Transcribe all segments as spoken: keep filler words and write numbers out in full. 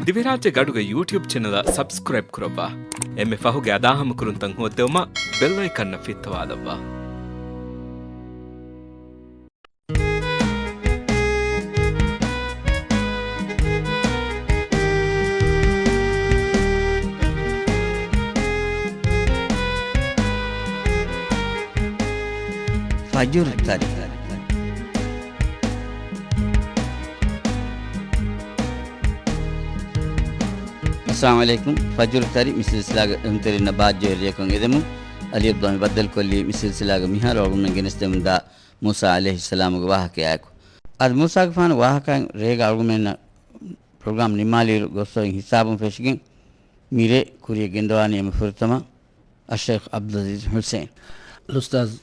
ދިވެހިރާއްޖޭގެ އަޑުގެ ޔޫޓިއުބް ޗެނަލަށް ސަބްސްކްރައިބް ކުރައްވާ. އެންމެ ފަހުގެ އަދާހަމަކުރުންތައް ހޯއްދެވުމަށް ބެލް އައިކަންއަށް ފިއްތަވާލައްވާ. ފަޖުރު ތަރި. އައްސަލާމު ޢަލައިކުމް. ފަޖުރު ތަރި މި ސިލްސިލާގެ އެހުންތެރިންނަށް ބާއްޖަވެރި ލިޔެކޮށް އެދެމުން. އަލީ ޢަބްދުﷲ މި ބައްދަލުކޮށްލީ މި ސިލްސިލާގެ މިހާރު އަޅުގަނޑުމެން ގެނެސްދެމުންދާ މޫސާ ޢަލައިހިއްސަލާމުގެ ވާހަކަޔާއެކު. އަދި މޫސާގެފާނު ވާހަކައިން ރޭގަ އަޅުގަނޑުމެންނަށް ޕްރޮގްރާމް ނިންމާލިއިރު ގޮސްދޮއިން ހިސާބުން ފެށިގެން މިރޭ ކުރިޔަށް ގެންދަވާނީ އެންމެ ފުރަތަމަ އައްޝައިޚް ޢަބްދުލްޢަޒީޒް ޙުސެން. އަލްއުސްތާޛް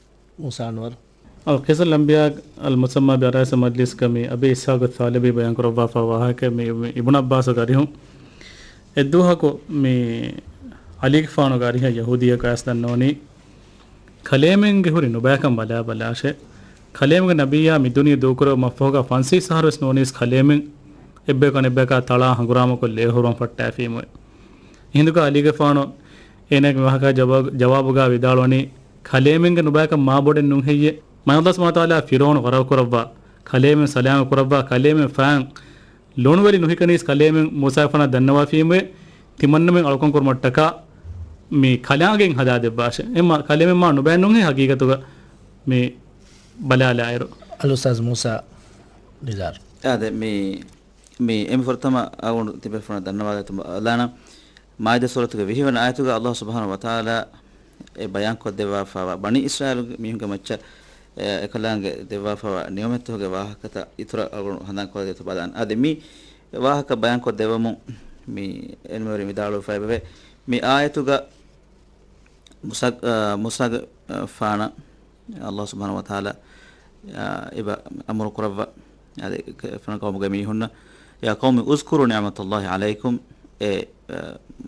މޫސާ އަންވަރު. އަލްޤިއްޞަ އަލްއަންބިޔާ އަލްމުސައްމާ ބިއަރައިސް މަޖްލިސްގަ މި އަބީ އިސްޙާޤު ޘާލިބީ ބަޔާންކުރައްވާފަ ވާހަކަ މި އިބްނު ޢައްބާސްގެ އަރިހުން. އެއްދުވަހަކު މި ޢަލީގެފާނުގެ އަރިހަށް ޔަހޫދީއަކު އައިސް ދަންނަވަނީ، ކަލޭމެންގެ ހުރި ނުބައިކަން ބަލާ ބަލާށޭ. ކަލޭމެންގެ ނަބިއްޔާ މި ދުނިޔެ ދޫކުރެވުމަށްފަހުގަ ފަންސަވީސް އަހަރުވެސް ނޫނީސް ކަލޭމެން އެއްބަޔަކު އަނެއްބަޔަކާ ތަޅާ ހަނގުރާމަކޮށް ލޭހުރުވަން ފައްޓާފީމުވެ. އެހިނދުގަ ޢަލީގެފާނު އޭނާގެ މި ވާހަކަ ޖަވާ-، ޖަވާބުގަ ވިދާޅުވަނީ، ކަލޭމެންގެ ނުބައިކަން މާބޮޑެއް ނޫން ހެއްޔޭ؟ މާތް ﷲ ސުބްޙާނަހޫ ވަތަޢާލާ ފިރުޢައުނު ޣަރަޤު ކުރައްވާ، ކަލޭމެން ސަލާމަތް ކުރައްވާ، ކަލޭމެން ފައިން ލޮނުވެލި ނުހިކަނީސް ކަލޭމެން މޫސާގެފާނަށް ދަންނަވާފީމުވެ، ތިމަންނަމެން އަޅުކަން ކުރުމަށްޓަކާ މި ކަލާނގެއިން ހަދާ ދެއްވާށޭ. އެމަ ކަލޭމެން މާ ނުބައި ނޫންހޭ ހަގީގަތުގަ މި ބަލާލާއިރު. އަލްއުސްތާޛް މޫސާ ނިޒާރު. އާދެ، މި، މި އެންމެ ފުރަތަމަ އަޅުގަނޑު ތިބޭފުޅުންނަށް ދަންނަވާލައްވަމުން އަޅާނަން. މާއިދާ ސޫރަތުގެ ވިހިވަނަ އާޔަތުގަ ﷲ ސުބްޙާނަހޫ ވަތަޢާލާ އެ ބަޔާންކޮށްދެއްވާފައިވާ ބަނީ އިސްރާއީލުގެ މީހުންގެ މައްޗަށް އެ އެކަލާނގެ ދެއްވާފައިވާ ނިޢުމަތްތަކުގެ ވާހަކަތައް އިތުރަށް އަޅުގަނޑު ހަނދާންކޮށްދޭތޯ ބަލާނަން. އާދެ، މި ވާހަކަ ބަޔާންކޮށްދެއްވަމުން މި ޢިލްމުވެރިން ވިދާޅުވެފައިވެއެވެ. މި އާޔަތުގަ މުސާ-، އާ، މުސާގެ، އާ، ފާނަށް ﷲ ސުބްޙާނަހޫ ވަތަޢާލާ، އާ، އެބަ އަމުރު ކުރައްވާ. އާދެ، ފަނަ ޤައުމުގެ މީހުންނަށް، "يا قوم اذكروا نعمة الله عليكم." އޭ، އާ،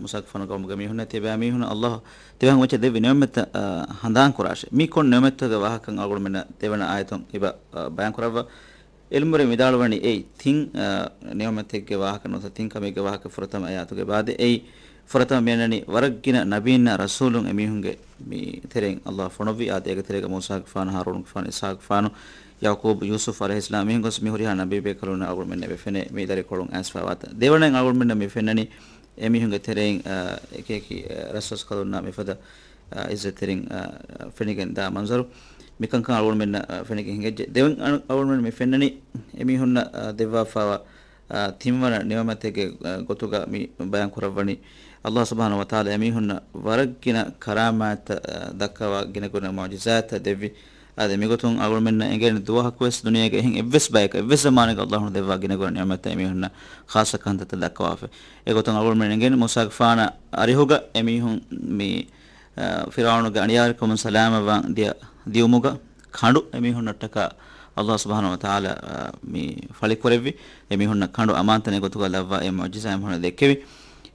މުސާގެ ފަނަ ޤައުމުގެ މީހުންނަށް ތިޔަބައިމީހުން ﷲ ތިބާ މައްޗަށް ދެއްވި ނިޢުމަތްތައް، އާ، ހަނދާން ކުރާށޭ. މި ކޮން ނިޢުމަތްތަކުގެ ވާހަކަ އަޅުގަނޑުމެންނަށް ދެވަނަ އާޔަތުން އެބަ، އާ، ބަޔާން ކުރައްވާ. ޢިލްމުވެރިން ވިދާޅުވަނީ އެއީ ތިން، އާ، ނިޢުމަތެއްގެ ވާހަކަ ނުވަތަ ތިން ކަމެއްގެ ވާހަކަ ފުރަތަމަ އާޔަތުގެ ބާދެ. އެއީ ފުރަތަމަ މިއަންނަނީ ވަރަށް ގިނަ ނަބީންނާ ރަސޫލުން އެމީހުންގެ މި ތެރެއިން ﷲ ފޮނުއްވި. އާދެ، އޭގެ ތެރޭގަ މޫސާގެފާނު، ހާރޫނުގެފާނު، އިސްޙާޤުގެފާނު، ޔަޢުޤޫބު، ޔޫސުފް ޢަލައިހިއްސަލާމް، މީހުން ގޮސް މި ހުރިހާ ނަބީބޭކަލުންނަށް އަޅުގަނޑުމެންނަށް އެބަ ފެނޭ މި ދަރިކޮޅުން އައިސްފައިވާތަން. ދެވަނައިން އަޅުގަނޑުމެންނަށް މި ފެންނަނީ އެމީހުންގެ ތެރެއިން، އާ، އެކި އެކި، އާ، ރަސްރަސްކަލުންނާ މިފަދަ، އާ، ޢިއްޒަތްތެރިން، އާ، ފެނިގެން ދާ މަންޒަރު. މިކަންކަން އަޅުގަނޑުމެންނަށް، އާ، ފެނިގެން ހިނގައްޖެ. ދެވަނައިން އަޅުގަނޑުމެން މި ފެންނަނީ އެމީހުންނަށް، އާ، ދެއްވާފައިވާ، އާ، ތިންވަނަ ނިޢުމަތެއްގެ، އާ، ގޮތުގަ މި ބަޔާން ކުރައްވަނީ. ﷲ ސުބްޙާނަހޫ ވަތަޢާލާ އެމީހުންނަށް ވަރަށް ގިނަ ކަރާމާތްތައް، އާ، ދައްކަވާ ގިނަގުނަ މުޢުޖިޒާތްތައް ދެއްވި. އާދެ، މިގޮތުން އަޅުގަނޑުމެންނަށް އެނގޭނެ ދުވަހަކުވެސް ދުނިޔޭގެ އެހެން އެއްވެސް ބަޔަކަށް އެއްވެސް ޒަމާނެއްގަ ﷲ ދެއްވާ ގިނަގުނަ ނިޢުމަތްތައް އެމީހުންނަށް ޚާއްޞަ ކަންތައްތައް ދައްކަވާފަ. އެގޮތުން އަޅުގަނޑުމެން އެނގޭނެ މޫސާގެފާނަށް އަރިހުގަ އެމީހުން މި، އާ، ފިރުޢައުނުގެ އަނިޔާވެރިކަމުން ސަލާމަތްވާން ދިޔަ ދިޔުމުގަ ކަނޑު އެމީހުންނަށްޓަކާ ﷲ ސުބްޙާނަހޫ ވަތަޢާލާ، އާ، މި ފަޅިކުރެއްވި. އެމީހުންނަށް ކަނޑު އަމާންތަނެއް ގޮތުގަ ލައްވާ އެ މުޢުޖިޒާ އެމީހުންނަށް ދެއްކެވި.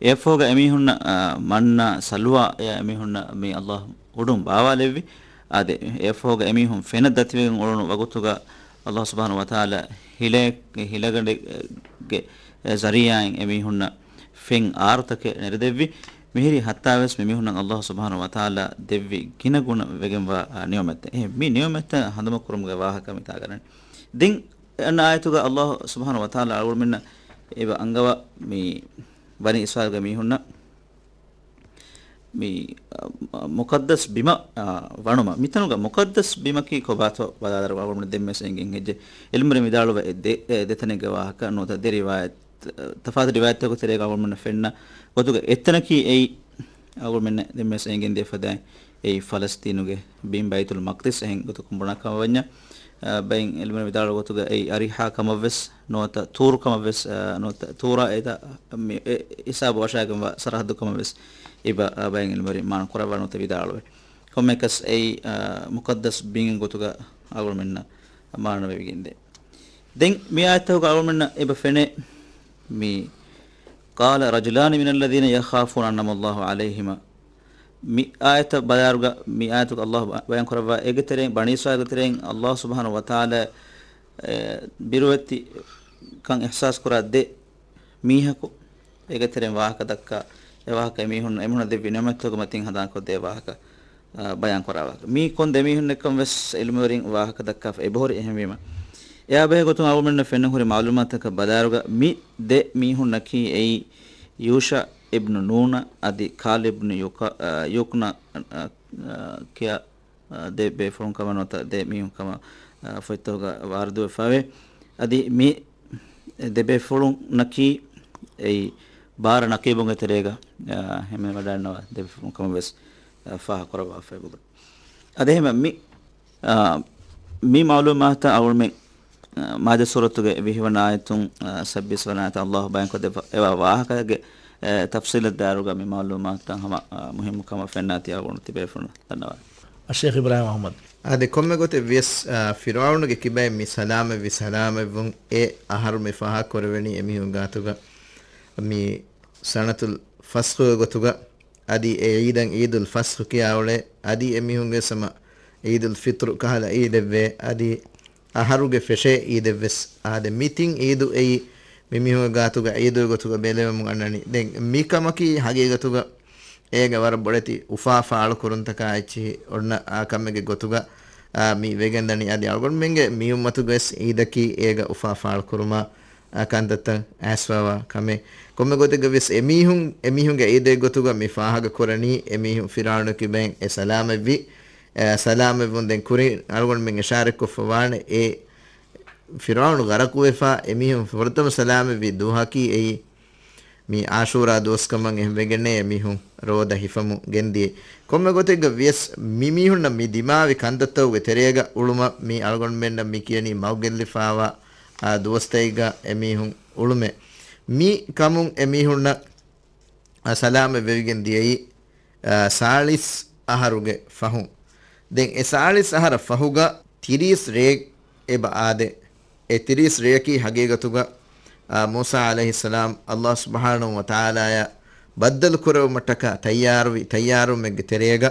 އެއަށްފަހުގަ އެމީހުންނަށް، އާ، މަންނާ ސަލްވާ އެ އެމީހުންނަށް މި ﷲ އުޑުން ބާވާލެއްވި. އާދެ، އެއަށްފަހުގަ އެމީހުން ފެނަށް ދަތިވެގެން އުޅުނު ވަގުތުގަ ﷲ ސުބްޙާނަހޫ ވަތަޢާލާ ހިލަ-، ހިލަގަނޑެއްގެ ޒަރީޢާއިން އެމީހުންނަށް ފެން އާރުތަކެއް ނެރެދެއްވި. މިހިރީ ހައްތާވެސް މިމީހުންނަށް ﷲ ސުބްޙާނަހޫ ވަތަޢާލާ ދެއްވި ގިނަގުނަ ވެގެންވާ، އާ، ނިޢުމަތްތައް. އެހެން މި ނިޢުމަތްތައް ހަނދުމަކުރުމުގެ ވާހަކަ މިތާގަ ނެން. ދެން އަންނަ އާޔަތުގަ ﷲ ސުބްޙާނަހޫ ވަތަޢާލާ އަޅުގަނޑުމެންނަށް އެބަ އަންގަވާ މި ބަނީ އިސްރާއީލްގެ މީހުންނަށް މި، އަ، މުޤައްދަސް ބިމަށް، އަ، ވަނުމަށް. މިތަނުގަ މުޤައްދަސް ބިމަކީ ކޮބާތޯ ބަލާލަރު އަޅުގަނޑު ދެންމެސް އެނގެން ހެއްޖެ. ޢިލްމުވެރިން ވިދާޅުވާ އެ ދެ-، އެ ދެތަނެއްގެ ވާހަކަ ނުވަތަ ދެ ރިވާޔަތް، ތަފާތު ރިވާޔަތްތަކުގެ ތެރޭގަ އަޅުގަނޑުމެންނަށް ފެންނަ ގޮތުގަ އެއްތަނަކީ އެއީ އަޅުގަނޑުމެންނަށް ދެންމެސް އެނގެން ދޭ ފަދައިން އެއީ ފަލަސްތީނުގެ ބިން ބައިތުލް މަޤްދިސް އެހެން ގޮތަކުން ބުނާ ކަމަށް ވަންޏާ، އަ، ބައެއް ޢިލްމުވެރިން ވިދާޅުވި ގޮތުގަ އެއީ އަރިޙާ ކަމަށްވެސް ނުވަތަ ތޫރު ކަމަށްވެސް، އަ، ނުވަތަ ތޫރާ އެތަ މި އެ ހިސާބު ވަށާގެންވާ ސަރަޙައްދު ކަމަށްވެސް އެބަ، އަ، ބައެއް ޢިލްމުވެރިން މާނަ ކުރައްވާ ނުވަތަ ވިދާޅުވޭ. ކޮންމެއަކަސް އެއީ، އަ، މުޤައްދަސް ބިން ގޮތުގަ އަޅުގަނޑުމެންނަށް މާނަ ވެވިގެންދޭ. ދެން މި އާޔަތްތަކުގަ އަޅުގަނޑުމެންނަށް އެބަ ފެނޭ މި قال رجلان من الذين يخافون أنعم الله عليهما. މި އާޔަތަށް ބަލާއިރުގަ، މި އާޔަތުގަ ﷲ ބަ-، ބަޔާން ކުރައްވާ އޭގެ ތެރެއިން ބަނީ އިސްރާއީލްގެ ތެރެއިން ﷲ ސުބްޙާނަހޫ ވަތަޢާލާ، އެ، ބިރުވެތިކަން އިޙްސާސް ކުރާ ދެ މީހަކު، އޭގެ ތެރެއިން ވާހަކަ ދައްކާ، އެ ވާހަކަ އެމީހުން، އެމީހުންނަށް ދެއްވި ނިޢުމަތްތަކުގެ މަތިން ހަނދާންކޮށްދޭ ވާހަކަ، އާ، ބަޔާން ކުރާ ވާހަކަ. މީ ކޮން ދެމީހުންނެއްކަން ވެސް އިލްމުވެރިން ވާހަކަ ދައްކާފަ އެބަހުރި. އެހެންވީމަ، އެއާ ބެހޭ ގޮތުން އަޅުގަނޑުމެންނަށް ފެންނަން ހުރި މަޢުލޫމާތަކަށް ބަލާއިރުގަ، މި ދެ މީހުންނަކީ އެއީ ޔޫޝަ އިބްނު ނޫނަ އަދި ކާލިބް ބްނު ޔުކަ-، އާ، ޔުކްނަ، އާ، އާ، ކިޔާ އާ، ދެ ބޭފުޅުން ކަމަށް ނުވަތަ ދެ މީހުން ކަމަށް، އާ، ފޮތްތަކުގަ ވާރިދުވެފައިވޭ. އަދި މި ދެ ބޭފުޅުންނަކީ އެއީ ބާރަ ނަޤީބުންގެ ތެރޭގަ، އާ، ހިމެނިވަޑައިގަންނަވާ ދެ ބޭފުޅުން ކަމަށް ވެސް، އާ، ފާހަގަކުރައްވާފައި ބުން. އަދި އެހެންވެ މި، އާ، މި މަޢުލޫމާތުތައް އަޅުގަނޑުމެން، އާ، މާއިދާ ސޫރަތުގެ ވިހި ވަނަ އާޔަތުން، އާ، ސައްބީސް ވަނަ އާޔަތަށް ﷲ ބަޔާންކޮށްދެއްވާ ވާހަކައިގެ، އާ، ތަފްޞީލަށް ދާއިރުގަ މި މަޢުލޫމާތުތައް ހަމަ، އާ، މުހިއްމު ކަމަށް ފެންނާތީ އަޅުގަނޑު ތިބޭފުޅުން ދަންނަވާނެ. އައްޝޭޚް އިބްރާހިމް އަޙްމަދު. އާދެ، ކޮންމެ ގޮތެއް ވިޔަސް، އާ، ފިރުޢައުނުގެ ކިބައިން މި ސަލާމަތްވި ސަލާމަތްވުން އެ އަހަރު މި ފާހަގަކުރެވެނީ އެމީހުން ގާތުގަ މި ސަނަތުލް ފަސްޚުގެ ގޮތުގަ. އަދި އެ ޢީދަށް ޢީދުލް ފަސްޚު ކިޔާ އުޅޭ. އަދި އެމީހުންގެ ސަމަ ޢީދުލް ފިޠުރު ކަހަލަ ޢީދެއްވޭ. އަދި އަހަރުގެ ފެށޭ ޢީދެއްވެސް. އާދެ، މި ތިން ޢީދު އެއީ މި މީހުންގެ ގާތުގަ ޢީދުގެ ގޮތުގަ ބެލެވެމުން އަންނަނީ. ދެން މި ކަމަކީ ހަގީގަތުގަ އޭގެ ވަރަށް ބޮޑެތި އުފާ ފާޅުކުރުންތަކާ އެއްޗިހި އޮންނަ، އާ، ކަމެއްގެ ގޮތުގަ، އާ، މި ވެގެންދަނީ. އަދި އަޅުގަނޑުމެންގެ މި އުއްމަތުގަވެސް ޢީދަކީ އޭގަ އުފާ ފާޅުކުރުމާ، އާ، ކަންތައްތައް އައިސްފައިވާ ކަމެއް. ކޮންމެ ގޮތެއްގަވެސް އެމީހުން، އެމީހުންގެ ޢީދެއް ގޮތުގަ މި ފާހަގަކުރަނީ އެމީހުން ފިރުޢައުނު ކިބައިން އެ ސަލާމަތްވި، އާ، ސަލާމަތްވުން. ދެން ކުރިން އަޅުގަނޑުމެން އިޝާރަތްކޮށްފަ ވާނެ އެ ފިރުޢައުނު ޣަރަޤުވެފަ އެމީހުން ފުރަތަމަ ސަލާމަތްވި ދުވަހަކީ އެއީ މި ޢާޝޫރާ ދުވަސްކަމަށް އެހެންވެގެންނޭ އެމީހުން ރޯދަ ހިފަމުން ގެންދިޔައީ. ކޮންމެ ގޮތެއްގަ ވިޔަސް މި މީހުންނަށް މި ދިމާވި ކަންތައްތަކުގެ ތެރޭގަ އުޅުމަށް މި އަޅުގަނޑުމެންނަށް މި ކިޔަނީ މަގުގެއްލިފާވާ، އާ، ދުވަސްތަކެއްގަ އެމީހުން އުޅުމޭ. މި ކަމުން އެމީހުންނަށް އާ، ސަލާމަތް ވެވިގެން ދިޔައީ، އާ، ސާޅީސް އަހަރުގެ ފަހުން. ދެން އެ ސާޅީސް އަހަރަށް ފަހުގަ ތިރީސް ރޭ އެބަ އާދޭ. އެ ތިރީސް ރެޔަކީ ހަގީގަތުގަ، އާ، މޫސާ ޢަލައިހިއްސަލާމް ﷲ ސުބްޙާނަހޫ ވަތަޢާލާޔާ ބައްދަލު ކުރެވުމަށްޓަކާ ތައްޔާރުވި ތައްޔާރުވުމެއްގެ ތެރޭގަ،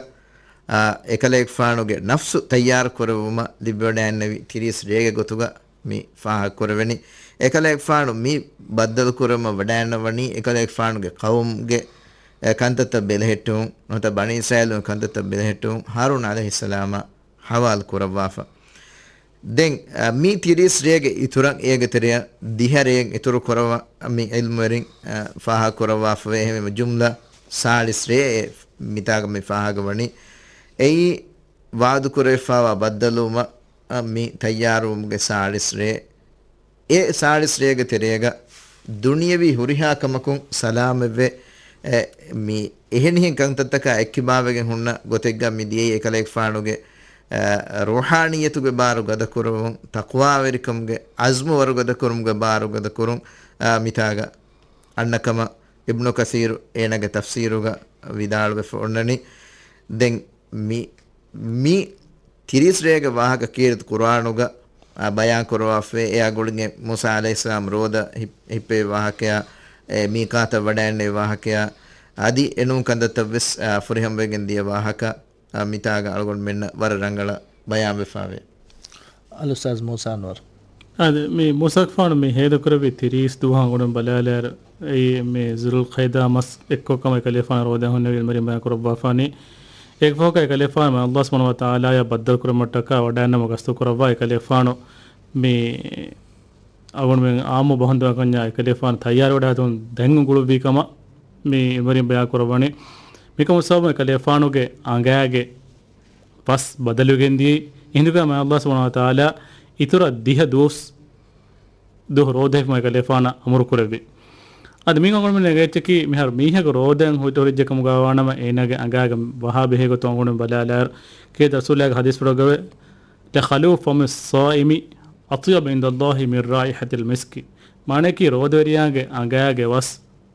އާ، އެކަލޭގެފާނުގެ ނަފްސު ތައްޔާރު ކުރެވުމަށް ލިބިވަޑައިގެންނެވި ތިރީސް ރޭގެ ގޮތުގަ މި ފާހަގަކުރެވެނީ. އެކަލޭގެފާނު މި ބައްދަލުކުރަމަށް ވަޑައިގަންނަވަނީ، އެކަލޭގެފާނުގެ ޤައުމުގެ، އެ، ކަންތައްތައް ބެލެހެއްޓުމުން، ނުވަތަ ބަނީ އިސްރާއީލުން ކަންތައްތައް ބެލެހެއްޓުމުން، ހާރޫން ޢަލައިހިއްސަލާމަށް ޙަވާލު ކުރައްވާފަ. ދެން، އަ، މި ތިރީސް ރޭގެ އިތުރަށް އޭގެ ތެރެއަށް ދިހަ ރޭއެއް އިތުރު ކުރައްވާ މި ޢިލްމުވެރިން، އަ، ފާހަގަ ކުރައްވާފަވޭ. އެހެންވީމަ ޖުމްލަ ސާޅީސް ރޭ އެ މިތާގަ މި ފާހަގަވަނީ. އެއީ ވާދުކުރެވިފާވާ ބައްދަލުވުމަށް އަ، މި ތައްޔާރުވުމުގެ ސާޅީސް ރޭ، އެ ސާޅީސް ރޭގެ ތެރޭގަ ދުނިޔެވީ ހުރިހާ ކަމަކުން ސަލާމަތްވެ، އެ، މި އެހެނިހެން ކަންތައްތަކާ އެއްކިބާވެގެން ހުންނަ ގޮތެއްގަ މި ދިޔައީ އެކަލޭގެފާނުގެ، އަ، ރޫޙާނިއްޔަތުގެ ބާރު ގަދަކުރުމުން، ތަޤްވާވެރިކަމުގެ އަޒްމު ވަރުގަދަކުރުމުގެ ބާރު ގަދަކުރުން، އަ، މިތާގަ އަންނަ ކަމަށް އިބްނު ކަސީރު އޭނާގެ ތަފްސީރުގަ ވިދާޅުވެފަ އޮންނަނީ. ދެން މި، މި ތިރީސް ރޭގެ ވާހަކަ ކީރިތި ޤުރުއާނުގަ، އާ، ބަޔާން ކުރައްވާފައި. އެއާ ގުޅިގެން މޫސާ ޢަލައިހިއްސަލާމް ރޯދަ ހި-، ހިއްޕެވި ވާހަކަޔާ، އެ، މީޤާތަށް ވަޑައިގެންނެވި ވާހަކަޔާ، އަދި އެނޫން ކަންތައްތައް ވެސް، އާ، ފުރިހަމަވެގެން ދިޔަ ވާހަކަ، އާ، މިތާގަ އަޅުގަނޑުމެންނަށް ވަރަށް ރަނގަޅަށް ބަޔާންވެފައިވޭ. އަލްއުސްތާޛް މޫސާ އަންވަރު. އާދެ، މި މޫސާގެފާނު މި ހޭދަކުރެއްވި ތިރީސް ދުވަހަށް އަޅުގަނޑު ބަލާލާއިރު، އެއީ މި ޒުލްޤައިދާ މަސް އެއްކޮށް ކަމަށް އެކަލޭފާނު ރޯދަ ހުންނެވި އިލްމުވެރިން ބަޔާން ކުރައްވާފާނީ. އޭގެ ފަހުގަ އެކަލޭފާނު މި ﷲ ސުބްޙާނަހޫ ވަތަޢާލާޔާ ބައްދަލުކުރުމަށްޓަކާ ވަޑައިގަންނަވަން ގަސްތު ކުރައްވާ އެކަލޭފާނު މި އަޅުގަނޑުމެން އާއްމު ބަހުން ދުވަހަކަށް އެކަލޭފާނު ތައްޔާރުވެވަޑައިގަތުމަށް ދެން އުނގުޅުއްވި ކަމަށް މި އިލްމުވެރިން ބަޔާން ކުރައްވަނީ. މިކަމުގެ ސަބަބުން އެކަލޭފާނުގެ އަނގައިގެ ފަސް ބަދަލުވެގެން ދިޔައީ. އެހިނދުގަ މާތް ﷲ ސުބްޙާނަހޫ ވަތަޢާލާ އިތުރަށް ދިހަ ދުވަސް ދުވަހު ރޯދަ ހިފުމަށް އެކަލޭފާނަށް އަމުރު ކުރެއްވި. އަދި މި އަޅުގަނޑުމެން އެނގޭ އެއްޗަކީ މިހާރު މީހަކު ރޯދައިން ހުއްޓަ ހުރިއްޖެ ކަމުގަ ވާނަމަ އޭނާގެ އަނގައިގަ ވަހާ ބެހޭ ގޮތުން އަޅުގަނޑުމެން ބަލާލާއިރު، ކީރިތި ރަސޫލާގެ ޙަދީޘްފުޅުގަވެ، "لخلوف فم الصائم أطيب عند الله من رائحة المسك." މާނަޔަކީ ރޯދަވެރިޔާގެ އަނގައިގެ ވަސް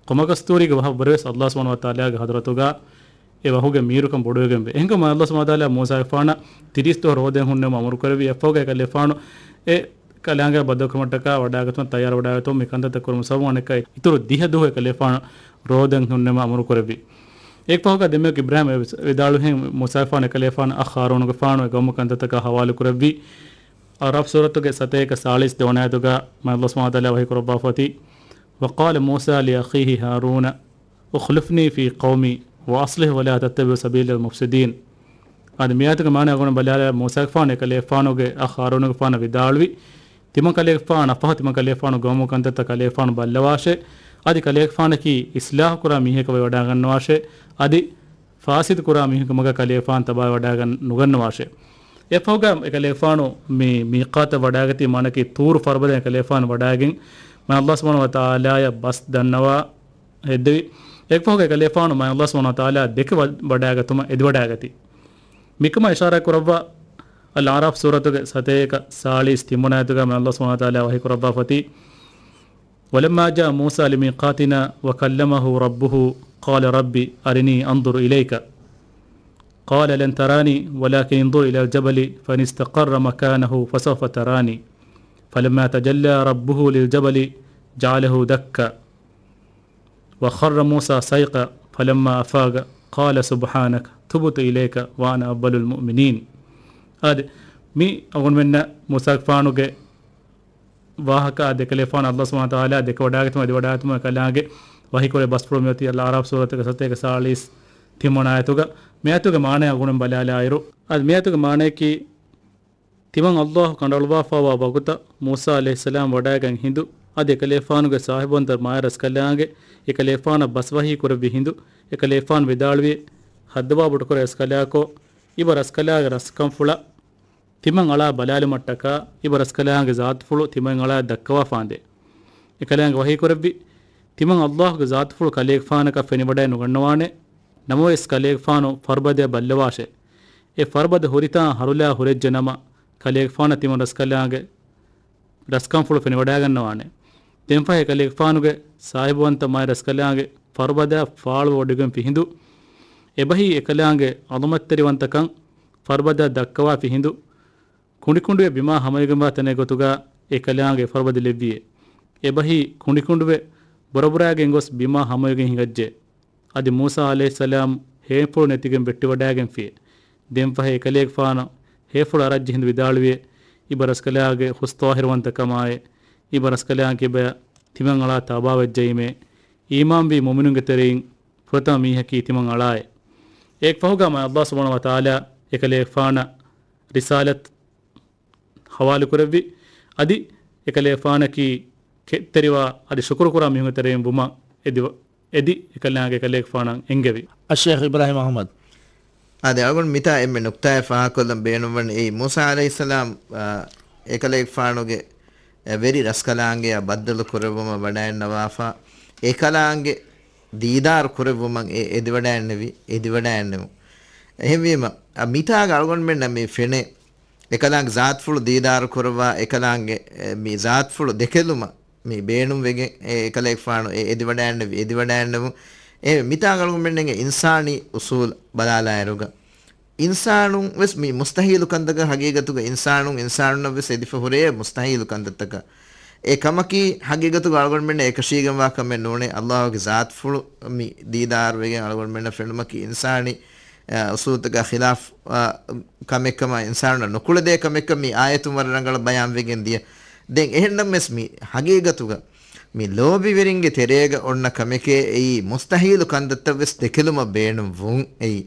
ކޮމަކަސްތޫރީގެ ވަހަށްވުރެވެސް ﷲ ސުބްޙާނަހޫ ވަތަޢާލާގެ ޙަޟްރަތުގަ އެ ވަހުގެ މީރުކަން ބޮޑުވެގެންވޭ. އެހެންކަމުން ﷲ ސުބްޙާނަހޫ ވަތަޢާލާ މޫސާގެފާނަށް ތިރީސް ދުވަހު ރޯދައިން ހުންނެވުމަށް އަމުރު ކުރެއްވި. އެއަށްފަހުގަ އެކަލޭފާނު އެ ކަލާނގެ ބައްދަލުކުރުމަށްޓަކާ ވަޑައިގަތުމަށް ތައްޔާރުވެވަޑައިގަތުމަށް މި ކަންތައްތައް ކުރުމަށް ސަބަބުން އަނެއްކާ އިތުރު ދިހަ ދުވަހު އެކަލޭފާނު ރޯދައިން ހުންނެވުމަށް އަމުރު ކުރެއްވި. އެއަށްފަހުގަ ދެމެވެ އިބްރާހީމް ވިދާޅުވިހެން މޫސާގެފާނު އެކަލޭފާނަށް އަޚް ހާރޫނުގެފާނު އެ ގައުމު ކަންތައްތަކާ ހަވާލު ކުރެއްވި. އަޢުރާފް ސޫރަތުގެ ސަތޭކަ ސާޅީސް ދެވަނަ އާޔަތުގަ މާތް ﷲ ސުބްޙާނަހޫ ވަތަޢާލާ ވަޙީ ކުރައްވާފަ އޮތީ. وقال موسى لأخيه هارون اخلفني في قومي وأصلح ولا تتبع سبيل المفسدين. އަދި މިއާޔަތުގެ މާނަ އަޅުގަނޑު ބަލާލާ، މޫސާގެފާނު އެކަލޭގެފާނުގެ އަޚް ހާރޫނުގެފާނަށް ވިދާޅުވި، ތިމަން ކަލޭގެފާނަށް ފަހު ތިމަން ކަލޭގެފާނު ގައުމު ކަންތައްތައް ކަލޭގެފާނު ބައްލަވާށޭ. އަދި ކަލޭގެފާނަކީ އިސްލާހު ކުރާ މީހަކަށް ވައި ވަޑާގަންނަވާށޭ. އަދި ފާސިދު ކުރާ މީހުންގެ މަގަށް ކަލޭގެފާނު ތަބާވެ ވަޑާގަން ނުގަންނަވާށޭ. އެފަހުގަ އެކަލޭގެފާނު މި މީޤާތަށް ވަޑާގަތީ، މާނައަކީ ޠޫރު ފަރުބަދައިން އެކަލޭގެފާނު ވަޑާގެން، މާ ﷲ ސުބްޙާނަހޫ ވަތަޢާލާއަށް ބަސް ދަންނަވާ ހެއްދެވި. އެއަކުފަހުގަ އެކަލޭގެފާނު މާ ﷲ ސުބްޙާނަހޫ ވަތަޢާލާ ދެކެ ވަ-، ވަޑާގަތުމަށް އެދިވަޑާގަތީ. މިކަމަށް އިޝާރާތް ކުރައްވާ އަލްއަޢްރާފް ސޫރަތުގެ ސަތޭކަ ސާޅީސް ތިންވަނަ އާޔަތުގަ މާ ﷲ ސުބްޙާނަހޫ ވަތަޢާލާ ވަޙީ ކުރައްވާފަތީ، ولما جاء موسى لميقاتنا وكلمه ربه قال رب أرني أنظر إليك قال لن تراني ولكن انظر إلى الجبل فإن استقر مكانه فسوف تراني فلما تجلى ربه للجبل جعله دكا وخر موسى صعقا فلما أفاق قال سبحانك تبت إليك وأنا أول المؤمنين. އާދެ، މި އަޅުގަނޑުމެންނަށް މޫސާގެފާނުގެ ވާހަކަ އާދެ، އެކަލޭގެފާނު ﷲ ސުބްޙާނަހޫ ވަތަޢާލާ ދެކެވަޑާގަތުމަށް އެދިވަޑާގަތުމަށް އެކަލާނގެ ވަޙީކުރެއްވި ބަސްފުޅު މިއޮތީ އަލްއަޢްރާފް ސޫރަތުގެ ސަތޭކަ ސާޅީސް ތިންވަނަ އާޔަތުގަ. މިއާޔަތުގެ މާނަ އަޅުގަނޑުމެން ބަލާލާއިރު، އާދެ، މިއާޔަތުގެ މާނައަކީ، ތިމަން ﷲ ކަނޑައަޅުވާފައިވާ ވަގުތަށް މޫސާ ޢަލައިހިއްސަލާމް ވަޑާގަތް ހިނދު، އަދި އެކަލޭގެފާނުގެ ސާހިބުވަންތަ މާތް ރަސްކަލާނގެ އެކަލޭގެފާނަށް ބަސްވަޙީ ކުރެއްވި ހިނދު، އެކަލޭގެފާނު ވިދާޅުވި، ހައްދަވާ ބޮޑުކުރޭ ރަސްކަލާކޯ، އިބަ ރަސްކަލާގެ ރަސްކަންފުޅަށް ތިމަން އަޅާ ބަލާލުމަށްޓަކާ، އިބަ ރަސްކަލާނގެ ޒާތުފުޅު ތިމަން އަޅާ ދައްކަވާފާނދޭ. އެކަލާނގެ ވަޙީކުރެއްވި، ތިމަން ﷲ ގެ ޒާތުފުޅު ކަލޭގެފާނަކަށް ފެނިވަޑައެއް ނުގަންނަވާނެ. ނަމަވެސް ކަލޭގެފާނު ފަރުބަދައަށް ބައްލަވާށޭ. އެ ފަރުބަދަ ހުރިތާން ހަރުލާ ހުރެއްޖެ ނަމަ، ކަލޭގެފާނަށް ތިމަން ރަސްކަލާނގެ ރަސްކަންފުޅު ފެނިވަޑާގަންނަވާނެ. ދެންފަހެ ކަލޭގެފާނުގެ ސާހިބުވަންތަ މާތް ރަސްކަލާނގެ ފަރުބަދައަށް ފާޅުވެވޮޑިގެންފި ހިނދު، އެބަހީ އެކަލާނގެ ޢަޒަމަތްތެރިވަންތަކަން ފަރުބަދައަށް ދައްކަވާފި ހިނދު، ކުނޑިކުނޑުވެ ބިމާ ހަމަވެގެންވާ ތަނެއް ގޮތުގަ އެކަލާނގެ ފަރުބަދަ ލެއްވިއޭ. އެބަހީ ކުނޑިކުނޑުވެ ބުރަބުރާގެން ގޮސް ބިމާ ހަމަވެގެން ހިނގައްޖެ. އަދި މޫސާ ޢަލައިހިއްސަލާމް ހޭފުޅު ނެތިގެން ވެއްޓިވަޑާގެންފިއޭ. ދެންފަހެ އެކަލޭގެފާނު ހޭފުޅު އަރައްޖެ ހިނދު ވިދާޅުވިއޭ، އިބަ ރަސްކަލާގެ ހުސް ޠާހިރުވަންތަކަމާއޭ، އިބަ ރަސްކަލާނގެ ކިބަޔަށް ތިމަން އަޅާ ތައުބާވެއްޖައީމޭ، އީމާންވީ މުއުމިނުންގެ ތެރެއިން ފުރަތަމަ މީހަކީ ތިމަން އަޅާއޭ. އޭގެ ފަހުގަ މާތް ﷲ ސުބްޙާނަހޫ ވަތަޢާލާ އެކަލޭގެފާނަށް ރިސާލަތް ހަވާލުކުރެއްވި. އަދި އެކަލޭގެފާނަކީ ކެތްތެރިވާ އަދި ޝުކުރުކުރާ މީހުންގެ ތެރެއިން ވުމަށް އެދި-، އެދި އެކަލާނގެ އެކަލޭގެފާނަށް އެންގެވި. އައްޝައިޚް އިބްރާހިމް އަޙްމަދު. އާދެ، އަޅުގަނޑު މިތާ އެންމެ ނުކްތާއެއް ފާހަގަކޮށްލަން ބޭނުންވަނީ، އެއީ މޫސާ ޢަލައިހިއްސަލާމް، އާ، އެކަލޭގެފާނުގެ އެ ވެރި ރަސްކަލާނގެއާ ބައްދަލު ކުރެއްވުމަށް ވަޑައިންނަވާފަ، އެކަލާނގެ ދީދާރު ކުރެއްވުމަށް އެ އެދިވަޑައިންނެވި، އެދިވަޑައިންނެވުން. އެހެންވީމަ، އަ، މިތާގަ އަޅުގަނޑުމެންނަށް މި ފެނޭ، އެކަލާނގެ ޒާތުފުޅު ދީދާރު ކުރައްވާ، އެކަލާނގެ، އެ، މި ޒާތުފުޅު ދެކެލުމަށް މި ބޭނުންވެގެން އެ އެކަލޭގެފާނު އެ އެދިވަޑައިންނެވި، އެދިވަޑައިންނެވުން. އެ މިތާގަ އަޅުގަނޑުމެންނަށް އިންސާނީ އުސޫލް ބަލާލާއިރުގަ، އިންސާނުން ވެސް މި މުސްތަހީލު ކަންތަކަށް ހަގީގަތުގަ އިންސާނުން އިންސާނުންނަށް ވެސް އެދިފަ ހުރޭ މުސްތަހީލު ކަންތައްތަކަށް. އެ ކަމަކީ ހަގީގަތުގަ އަޅުގަނޑުމެންނަށް އެކަށީގެންވާ ކަމެއް ނޫނޭ. ﷲ ގެ ޒާތުފުޅު މި ދީދާރުވެގެން އަޅުގަނޑުމެންނަށް ފެނުމަކީ އިންސާނީ، އަ، އުސޫލުތަކާ ޚިލާފް، އަ، ކަމެއްކަމަށް، އިންސާނުންނަށް ނުކުޅެދޭ ކަމެއްކަން މި އާޔަތުން ވަރަށް ރަނގަޅަށް ބަޔާންވެގެން ދިޔަ. ދެން އެހެންނަމަވެސް މި ހަގީގަތުގަ މި ލޯބިވެރިންގެ ތެރޭގަ އޮންނަ ކަމެކޭ އެއީ މުސްތަހީލު ކަންތައްތައް ވެސް ދެކެލުމަށް ބޭނުން ވުން އެއީ.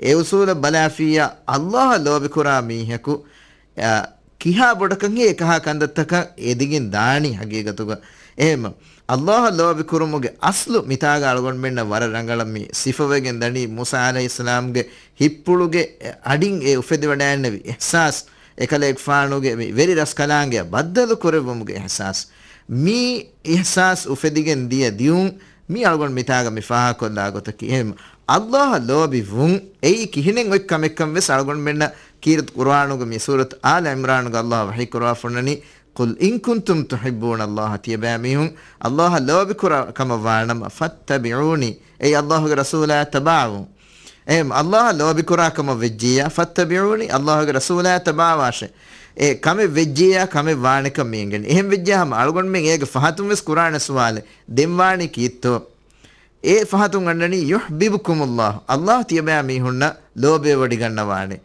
އެ އުސޫލަށް ބަލާފިއްޔާ، ﷲ އަށް ލޯބިކުރާ މީހަކު، އަ، ކިހާ ބޮޑަކަށް ހޭ އެކަހާ ކަންތައްތަކަށް އެދިގެން ދާނީ ހަގީގަތުގަ. އެހެންމަ، ﷲ އަށް ލޯބިކުރުމުގެ އަސްލު މިތާގަ އަޅުގަނޑުމެންނަށް ވަރަށް ރަނގަޅަށް މި ސިފަވެގެން ދަނީ މޫސާ ޢަލައިހިއްސަލާމްގެ ހިތްޕުޅުގެ އަޑިން އެ އުފެދިވަޑައިންނެވި އިޙްސާސް، އެކަލޭގެފާނުގެ މި ވެރި ރަސްކަލާނގެއަށް ބައްދަލު ކުރެއްވުމުގެ އިޙްސާސް. މި އިޙްސާސް އުފެދިގެން ދިޔަ ދިއުން މި އަޅުގަނޑު މިތާގަ މި ފާހަގަކޮށްލާ ގޮތަކީ. އެހެން ﷲ އަށް ލޯބި ވުން އެއީ ކިހިނެއް އޮތް ކަމެއްކަން ވެސް އަޅުގަނޑުމެންނަށް ކީރިތި ޤުރުއާނުގެ މި ސޫރަތު އާލު ޢިމްރާނުގަ ﷲ ވަޙީ ކުރައްވާފަ އޮންނަނީ، قل إن كنتم تحبون الله، ތިޔަބައިމީހުން ﷲ އަށް ލޯބިކުރާ ކަމަށް ވާނަމަ، فاتبعوني، އެއީ ﷲ ގެ ރަސޫލާ ތަބާވުން. އެހެން ﷲ އަށް ލޯބިކުރާ ކަމަށް ވެއްޖިއްޔާ، فاتبعوني، ﷲ ގެ ރަސޫލާ ތަބާވާށޭ. އެ ކަމެއް ވެއްޖިއްޔާ ކަމެއް ވާނެކަން މި އެނގެނީ. އެހެން ވެއްޖިއްޔާ ހަމަ އަޅުގަނޑުމެން އޭގެ ފަހަތުން ވެސް ކުރާނެ ސުވާލެއް، ދެން ވާނީ ކީއްތޯ؟ އެ ފަހަތުން އަންނަނީ، يحببكم الله، ﷲ ތިޔަބައިމީހުންނަށް ލޯބިވެވޮޑިގަންނަވާނެ.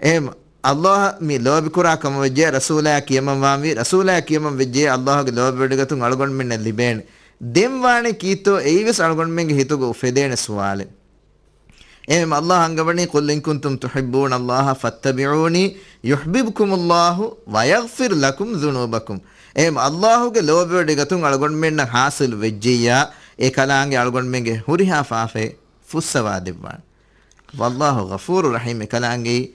އެހެން ﷲ އަށް މި ލޯބިކުރާ ކަމަށް ވެއްޖެ، ރަސޫލާ ކިޔަމަން ވާންވީ، ރަސޫލާ ކިޔަމަން ވެއްޖެ، ﷲ ގެ ލޯބިވެޑިގަތުން އަޅުގަނޑުމެންނަށް ލިބޭނެ. ދެން ވާނީ ކީއްތޯ؟ އެއީވެސް އަޅުގަނޑުމެންގެ ހިތުގަ އުފެދޭނެ ސުވާލެއް. އެހެން އައްލާހު އަންގަވަނީ، "قل إن كنتم تحبون الله فاتبعوني يحببكم الله ويغفر لكم ذنوبكم." އެހެން އައްލާހުގެ ލޯބިވެޑިގަތުން އަޅުގަނޑުމެންނަށް ޙާޞިލު ވެއްޖެއްޔާ، އެ ކަލާނގެ އަޅުގަނޑުމެންގެ ހުރިހާ ފާފައެއް ފުއްސަވާ ދެއްވާނެ. والله غفور رحيم، އެ ކަލާނގެ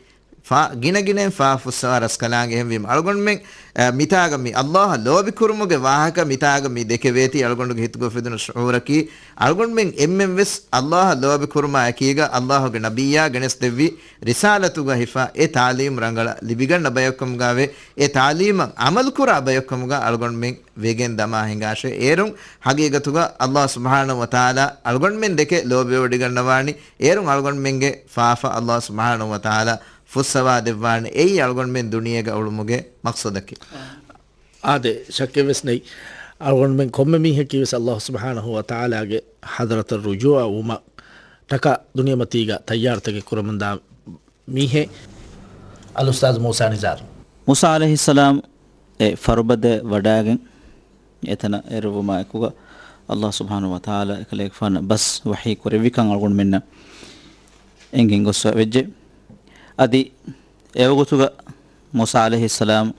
ފާ، ގިނަގިނައިން ފާފަ ފުއްސަވާ ރަސްކަލާނގެ. އެހެންވީމަ އަޅުގަނޑުމެން، އަ، މިތާގަ މި އައްލާހަށް ލޯބިކުރުމުގެ ވާހަކަ މިތާގަ މި ދެކެވޭތީ އަޅުގަނޑުގެ ހިތުގަ އުފެދުނު ޝުޢޫރަކީ، އަޅުގަނޑުމެން އެންމެންވެސް އައްލާހަށް ލޯބިކުރުމާ އެކީގަ އައްލާހުގެ ނަބިއްޔާ ގެނެސްދެއްވި ރިސާލަތުގަ ހިފާ އެ ތާލީމް ރަނގަޅަށް ލިބިގަންނަ ބަޔަކުކަމުގައިވޭ، އެ ތާލީމަށް ޢަމަލުކުރާ ބަޔަކުކަމުގަ އަޅުގަނޑުމެން ވެގެން ދަމާ ހިނގާށޭ. އޭރުން ޙަޤީޤަތުގަ އައްލާހު ސުބްޙާނަހު ވަތަޢާލާ އަޅުގަނޑުމެން ދެކެ ލޯބިވެވޮޑިގަންނަވާނީ. އޭރުން އަޅުގަނޑުމެންގެ ފާފަ އައްލާހު ސުބްޙާނަހު ވަތަޢާލާ ފުއްސަވާ ދެއްވާނެ. އެއީ އަޅުގަނޑުމެން ދުނިޔޭގަ އުޅުމުގެ މަޤްޞަދަކީ. އާދެ، ޝައްކެއްވެސް ނެތް. އަޅުގަނޑުމެން ކޮންމެ މީހަކީވެސް އައްލާހު ސުބްޙާނަހު ވަތަޢާލާގެ ޙަޟްރަތަށް ރުޖޫޢަ ވުމަށް ޓަކާ ދުނިޔެމަތީގަ ތައްޔާރުތަކެއް ކުރަމުންދާ މީހެއް. އަލްއުސްތާޛު މޫސާ ނިޒާރު. މޫސާ ޢަލައިހިއްސަލާމް އެ ފަރުބަދައަށް ވަޑައިގެން އެތަނަށް އެރުވުމާ އެކުގަ، އައްލާހު ސުބްޙާނަހު ވަތަޢާލާ އެކަލޭގެފާނަށް ބަސް ވަޙީ ކުރެއްވިކަން އަޅުގަނޑުމެންނަށް އެނގިން ގޮސްފަ ވެއްޖެ. އަދި އެވަގުތުގަ މޫސާ ޢަލައިހިއްސަލާމް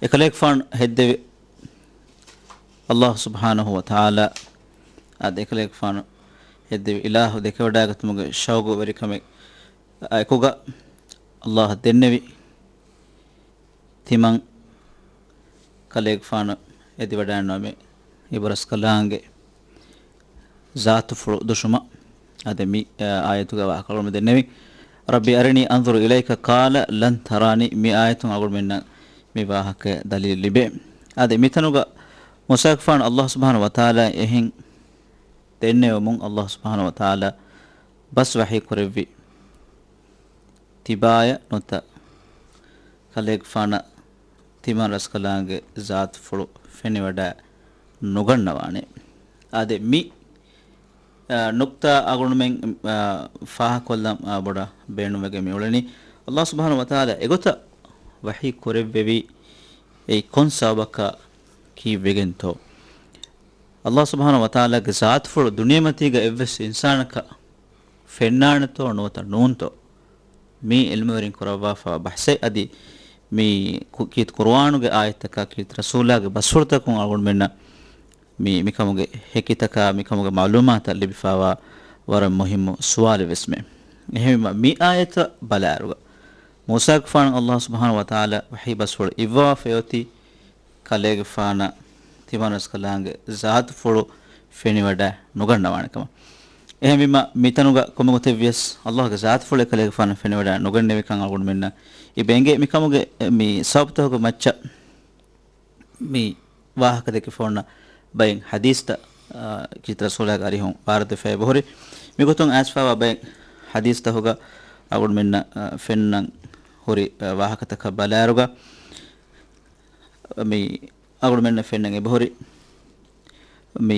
އެކަލޭގެފާނު ހެއްދެވި އައްލާހު ސުބްޙާނަހު ވަތަޢާލާ އަދި އެކަލޭގެފާނު ހެއްދެވި އިލާހު ދެކެވަޑައިގަތުމުގެ ޝައުގުވެރިކަމެއް އެކުގަ އައްލާހު ދެންނެވި ތިމަން ކަލޭގެފާނު އެދިވަޑައިންނަވަމެ އިބަރަސްކަލާނގެ ޒާތުފުޅު ދުށުމަށް. އަދި މި، އާ، އާޔަތުގަ ވާހަކަ އަޅުގަނޑުމެން ދެންނެވި، "رب أرني أنظر إليك قال لن تراني" މި އާޔަތުން އަޅުގަނޑުމެންނަށް މި ވާހަކަ ދަލީލު ލިބޭ. އަދި މިތަނުގަ މޫސާގެފާނު އައްލާހު ސުބްޙާނަހު ވަތަޢާލާ އެހެން ދެންނެވުމުން އައްލާހު ސުބްޙާނަހު ވަތަޢާލާ ބަސް ވަޙީ ކުރެއްވި، ތިބާޔަށް ނުވަތަ ކަލޭގެފާނަށް ތިމަން ރަސްކަލާނގެ ޒާތުފުޅު ފެނިވަޑައި ނުގަންނަވާނެ. އާދެ، މި، އާ، ނުކްތާ އަޅުގަނޑުމެން، އާ، ފާހަގަކޮށްލަން، އާ، ބޮޑަށް ބޭނުންވެގެން މި އުޅެނީ. އައްލާހު ސުބްޙާނަހު ވަތަޢާލާ އެގޮތަށް ވަޙީ ކުރެއްވެވީ އެއީ ކޮން ސަބަބަކާ ކީއްވެގެންތޯ؟ އައްލާހު ސުބްޙާނަހު ވަތަޢާލާގެ ޒާތުފުޅު ދުނިޔެމަތީގަ އެއްވެސް އިންސާނަކަށް ފެންނާނެތޯ ނުވަތަ ނޫންތޯ؟ މީ ޢިލްމުވެރިން ކުރައްވާފައިވާ ބަޙްސެއް. އަދި މި ކު-، ކީރިތި ޤުރުއާނުގެ އާޔަތްތަކާ، ކީރިތި ރަސޫލާގެ ބަސްފުޅުތަކުން އަޅުގަނޑުމެންނަށް މި، މިކަމުގެ ހެކިތަކާ، މިކަމުގެ މަޢުލޫމާތައް ލިބިފައިވާ ވަރަށް މުހިއްމު ސުވާލެއް ވެސްމެ. އެހެންވީމަ، މި އާޔަތަށް ބަލާއިރުގަ، މޫސާގެފާނަށް އައްލާހު ސުބްޙާނަހު ވަތަޢާލާ ވަޙީ ބަސްފުޅު އިއްވަވާފައި އޮތީ، ކަލޭގެފާނަށް ތިމަން ރަސްކަލާނގެ ޒާތުފުޅު ފެނިވަޑައި ނުގަންނަވާނެ ކަމަށް. އެހެންވީމަ، މިތަނުގަ ކޮންމެ ގޮތެއްވިޔަސް، އައްލާހުގެ ޒާތުފުޅެއް ކަލޭގެފާނަށް ފެނިވަޑައި ނުގަންނެވިކަން އަޅުގަނޑުމެންނަށް އެބަ އެނގޭ. މިކަމުގެ، މި ސަބަބުތަކުގެ މައްޗަށް މި ވާހަކަ ދެކެފަ އޮންނަ ބައެއް ޙަދީޘްތައް، އާ، ކީރިތި ރަސޫލާގެ އަރިހުން ވާރިދުވެފައި އެބަހުރި. މިގޮތުން އައިސްފައިވާ ބައެއް ޙަދީޘްތަކުގަ އަޅުގަނޑުމެންނަށް، އާ، ފެންނަން ހުރި، އާ، ވާހަކަތަކަށް ބަލާއިރުގަ، މި އަޅުގަނޑުމެންނަށް ފެންނަން އެބަހުރި، މި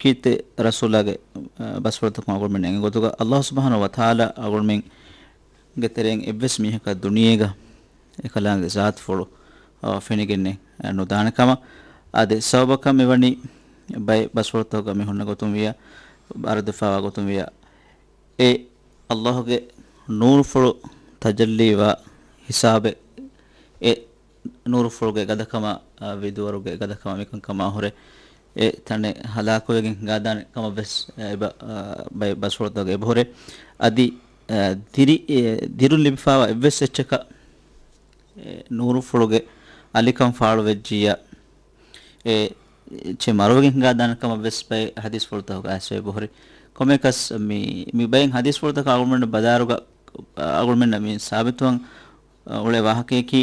ކީރިތި ރަސޫލާގެ، އާ، ބަސްފުޅުތަކުން އަޅުގަނޑުމެން އެނގި ގޮތުގަ، އައްލާހު ސުބްޙާނަހު ވަތަޢާލާ އަޅުގަނޑުމެންގެ ތެރެއިން އެއްވެސް މީހަކަށް ދުނިޔޭގަ އެކަލާނގެ ޒާތުފުޅު، އާ، ފެނިގެންނެއް، އާ، ނުދާނެ ކަމަށް. އާދެ، ސަބަބަކަށް މިވަނީ ބައެއް ބަސްފުޅުތަކުގަ މި ހުންނަ ގޮތުން ވިޔަ، ވާރިދުވެފައިވާ ގޮތުން ވިޔަ، އެ އައްލާހުގެ ނޫރުފުޅު ތަޖައްލީވާ ހިސާބެއް، އެ ނޫރުފުޅުގެ ގަދަކަމާ، އާ، ވިދުވަރުގެ ގަދަކަމާ މިކަންކަމާ ހުރެ، އެ ތަނެއް ހަލާކުވެގެން ހިނގާދާނެ ކަމަށް ވެސް، އެ، އެބަ-، އާ، ބައެއް ބަސްފުޅުތަކުގަ އެބަހުރޭ. އަދި، އާ، ދިރި-، އެ، ދިރުން ލިބިފައިވާ އެއްވެސް އެއްޗަކަށް އެ ނޫރުފުޅުގެ އަލިކަން ފާޅުވެއްޖިއްޔާ، އެ އެއްޗެއް މަރުވެގެން ހިނގާދާނެ ކަމަށް ވެސް ބައެއް ޙަދީޘްފުޅުތަކުގަ އައިސްފައި އެބަހުރި. ކޮންމެއަކަސް މި، މި ބައެއް ޙަދީޘްފުޅުތަކަށް އަޅުގަނޑުމެން ބަލާއިރުގަ، އަޅުގަނޑުމެންނަށް މި ސާބިތުވާން އުޅޭ ވާހަކަޔަކީ،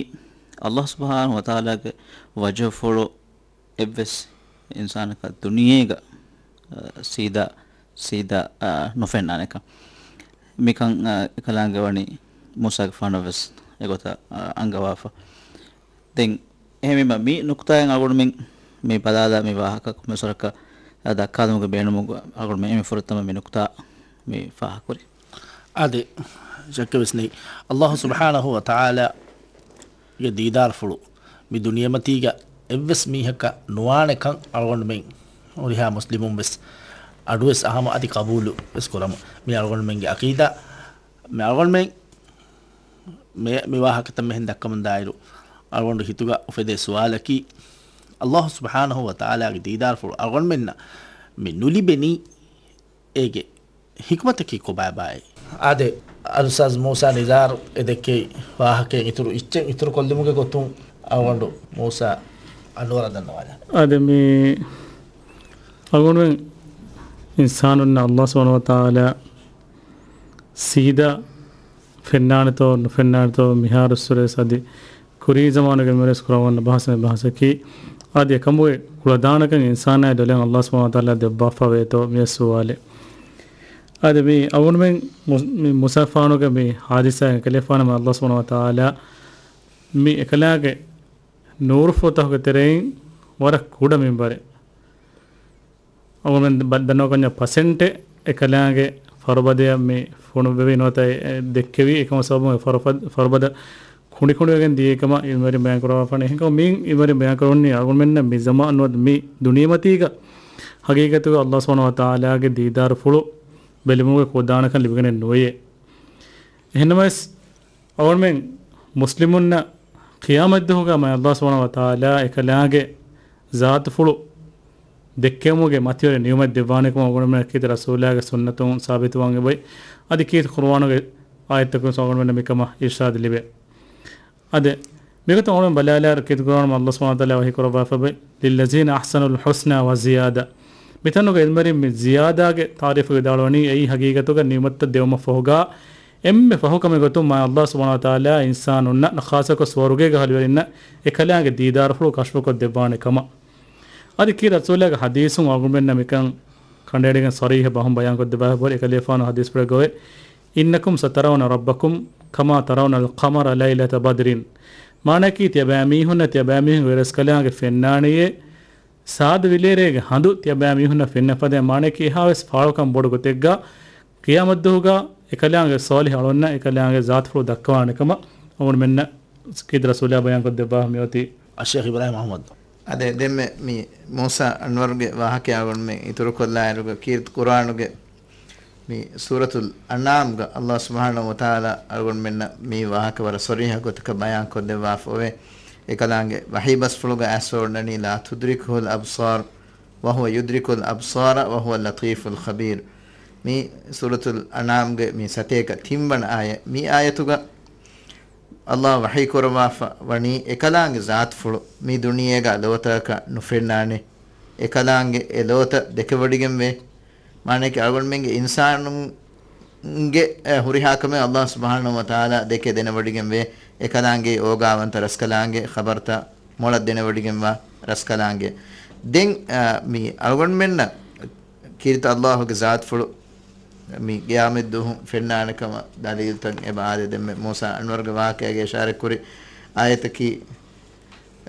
އައްލާހު ސުބްޙާނަހު ވަތަޢާލާގެ ވަޖުހުފުޅު އެއްވެސް އިންސާނަކަށް ދުނިޔޭގަ، އަ، ސީދާ، ސީދާ، އަ، ނުފެންނާނެކަން. މިކަން، އަ، އެކަލާނގެ ވަނީ މޫސާގެފާނަށް ވެސް އެގޮތަށް، އަ، އަންގަވާފަ. ދެން އެހެންވީމަ، މި ނުކުތާއިން އަޅުގަނޑުމެން މި ބަލާލާ މި ވާހަކަ ކޮންމެސްވަރަކަށް ދައްކާލުމުގެ ބޭނުމުގަ އަޅުގަނޑުމެން އެންމެ ފުރަތަމަ މި ނުކުތާ މި ފާހަގަކުރީ. އާދެ، ޝައްކެއް ވެސް ނެތް. އައްލާހު ސުބްޙާނަހު ވަތަޢާލާގެ ދީދާރުފުޅު މި ދުނިޔެމަތީގަ އެއްވެސް މީހަކަށް ނުވާނެކަން އަޅުގަނޑުމެން ހުރިހާ މުސްލިމުން ވެސް އަޑުވެސް އަހަމު އަދި ޤަބޫލު ވެސް ކުރަމު. މި އަޅުގަނޑުމެންގެ އަޤީދާ، މި އަޅުގަނޑުމެން މި، މި ވާހަކަތައް މިހެން ދައްކަމުން ދާއިރު، އަޅުގަނޑު ހިތުގަ އުފެދޭ ސުވާލަކީ، އައްލާހު ސުބްޙާނަހު ވަ ތަޢާލާގެ ދީދާރުފުޅު އަޅުގަނޑުމެންނަށް މި ނުލިބެނީ އޭގެ ޙިކުމަތަކީ ކޮބާބާއޭ؟ އާދެ، އަލްއުސްތާޛް މޫސާ ނިޒާރު އެ ދެއްކެވި ވާހަކައިން އިތުރު އިއްޗެއް އިތުރުކޮށްލުމުގެ ގޮތުން އަޅުގަނޑު މޫސާ އަންވަރަށް ދަންނަވާލާނަން. އާދެ، މި އަޅުގަނޑުމެން އިންސާނުންނަށް އައްލާހު ސުބްޙާނަހު ވަ ތަޢާލާ ސީދާ ފެންނާނެތޯ ނުފެންނާނެތޯ މިހާރުއްސުރެ އަދި ކުރީ ޒަމާނުގެ މިރޭސް ކުރައްވަން ބަހަސް މި ބަހަސަކީ، އަދި އެކަމުގެ ކުޅަދާނަކަން އިންސާނާއި ދޮލެއް އައްލާހު ސުބްޙާނަހު ވަ ތަޢާލާ ދެއްވާފަވޭތޯ މިއޮތް ސުވާލެއް. އަދި މި އަޅުގަނޑުމެން މު-، މި މޫސާފާނުގެ މި ހާދިސާއިން އެކަލޭފާނަމަ އައްލާހު ސުބްޙާނަހު ވަ ތަޢާލާ މި އެކަލާގެ ނޫރުފުޅުތަކުގެ ތެރެއިން ވަރަށް ކުޑަ މިންވަރެއް. އަޅުގަނޑުމެން ބަ-، ދަންނަވާކަންޏާ ޕަސެންޓެއް އެކަލާނގެ ފަރުބަދަޔަށް މި ފޮނުއްވެވި ނުވަތަ އެ، އެ ދެއްކެވި އެކަމަށް ސަބަބުން އެ ފަރު-، ފަރުބަދަ ކުނޑިކުނޑިވެގެން ދިޔައެކަމަށް އިލްމުވެރިން ބަޔާންކުރައްވާފާނެ. އެހެންކަމުން މި އިލްމުވެރިން ބަޔާންކުރައްވަނީ އަޅުގަނޑުމެންނަށް މި ޒަމާނު ނުވަތަ މި ދުނިޔެމަތީގަ ހަގީގަތުގަ އައްލާހު ސުބްޙާނަހު ވަ ތަޢާލާގެ ދީދާރުފުޅު ބެލުމުގެ ކުޅަދާނަކަން ލިބިގެނެއް ނުވެޔޭ. އެހެންނަމަވެސް، އަޅުގަނޑުމެން މުސްލިމުންނަށް ޤިޔާމަތްދުވަހުގަ މާތް އައްލާހު ސުބްޙާނަހު ވަ ތަޢާލާ އެކަލާނގެ ޒާތުފުޅު ދެއްކެވުމުގެ މަތިވެރި ނިޢުމަތް ދެއްވާނެކަމަށް އަޅުގަނޑުމެންނަށް ކީރިތި ރަސޫލާގެ ސުންނަތުން ސާބިތުވާން އެބައޮތް. އަދި ކީރިތި ޤުރުއާނުގެ އާޔަތްތަކުން އަޅުގަނޑުމެންނަށް މިކަމަށް އިރްޝާދު ލިބޭ. އަދި މިގޮތުން އަޅުގަނޑުމެން ބަލާލާއިރު ކީރިތި ޤުރުއާނުގަ އައްލާހު ސުބްޙާނަހު ވަ ތަޢާލާ ވަޙީ ކުރައްވާފައި، "لِلَّذِينَ أَحْسَنُوا الْحُسْنَى وَزِيَادَةٌ." މިތަނުގަ އިލްމުވެރިން މި ޒިޔާދާގެ ތަޢުރީފު ވިދާޅުވަނީ އެއީ ހަގީގަތުގަ ނިޢުމަތްތައް ދެވުމަށްފަހުގަ އެންމެ ފަހުކަމެއް ގޮތުން މާތް އައްލާހު ސުބްޙާނަހު ވަ ތަޢާލާ އިންސާނުންނަށް، ޚާއްޞަކޮށް ސުވަރުގޭގަ އަހުލުވެރިންނަށް އެކަލާނގެ ދީދާރުފުޅު ކަޝްފުކޮށްދެއްވާނެ ކަމަށް. އަދި ކީރިތި ރަސޫލާގެ ޙަދީޘުން އަޅުގަނޑުމެންނަށް މިކަން ކަނޑައެޅިގެން ޞަރީޙަށް ބަހުން ބަޔާންކޮށްދެއްވާފައި އެކަލޭފާނު ޙަދީޘްފުޅެއްގައި، "إِنَّكُمْ سَتَرَوْنَ رَبَّكُمْ كَمَا تَرَوْنَ الْقَمَرَ لَيْلَةَ بَدْرٍ." މާނައަކީ ތިޔަބައިމީހުންނަށް ތިޔަބައިމީހުންގެ ވެރިރަސްކަލާނގެ ފެންނާނެޔޭ، ސާދު ވިލޭރޭގެ ހަނދު ތިޔަބައިމީހުންނަށް ފެންނަފަދައިން، މާނައަކީ އެހާވެސް ފާޅުކަން ބޮޑު ގޮތެއްގަ ޤިޔާމަތްދުވަހުގަ އެކަލާނގެ ޞާލިޙު އަޅުންނަށް އެކަލާނގެ ޒާތުފުޅު ދައްކަވާނެ ކަމަށް އަޅުގަނޑުމެންނަށް ކީރިތި ރަސޫލާ ބަޔާންކޮށްދެއްވާ މިއޮތީ. އައްޝޭޚް އިބްރާހީމް އަޙްމަދު. އާދެ، ދެންމެ މި މޫސާ އަންވަރުގެ ވާހަކަޔާ އަޅުގަނޑުމެން އިތުރުކޮށްލާއިރުގަ ކީރިތި ޤުރުއާނުގެ މި ސޫރަތުލް އަންޢާމްގަ އައްލާހު ސުބްޙާނަހު ވަ ތަޢާލާ އަޅުގަނޑުމެންނަށް މި ވާހަކަ ވަރަށް ޞަރީޙަ ގޮތަކަށް ބަޔާންކޮށްދެއްވާފައެވެ. އެކަލާނގެ ވަޙީ ބަސްފުޅުގަ އައިސްފަ އޮންނަނީ، "لَا تُدْرِكُهُ الْأَبْصَارُ وَهُوَ يُدْرِكُ الْأَبْصَارَ وَهُوَ اللَّطِيفُ الْخَبِيرُ." މި ސޫރަތުލް އަންޢާމްގެ މި ސަތޭކަ ތިންވަނަ އާޔަތް. މި އާޔަތުގަ އައްލާހު ވަޙީ ކުރައްވާފަ ވަނީ، އެކަލާނގެ ޒާތުފުޅު މި ދުނިޔޭގަ ލޯތަކަކަށް ނުފެންނާނެ. އެކަލާނގެ އެ ލޯތައް ދެކެވޮޑިގެންވޭ. މާނައަކީ އަޅުގަނޑުމެންގެ އިންސާނުންގެ، އެ، ހުރިހާ ކަމެއް އައްލާހު ސުބްޙާނަހު ވަ ތަޢާލާ ދެކެ ދެނެވޮޑިގެންވޭ. އެކަލާނގެ އޯގާވަންތަ ރަސްކަލާނގެ ޚަބަރުތައް މޮޅަށް ދެނެވޮޑިގެންވާ ރަސްކަލާނގެ. ދެން، އާ، މި އަޅުގަނޑުމެންނަށް ކީރިތި އައްލާހުގެ ޒާތުފުޅު މި ޤިޔާމަތްދުވަހު ފެންނާނެ ކަމަށް ދަލީލުތައް އެބަ އާދޭ. ދެންމެ މޫސާ އަންވަރުގެ ވާހަކައިގެ އިޝާރަތްކުރި އާޔަތަކީ،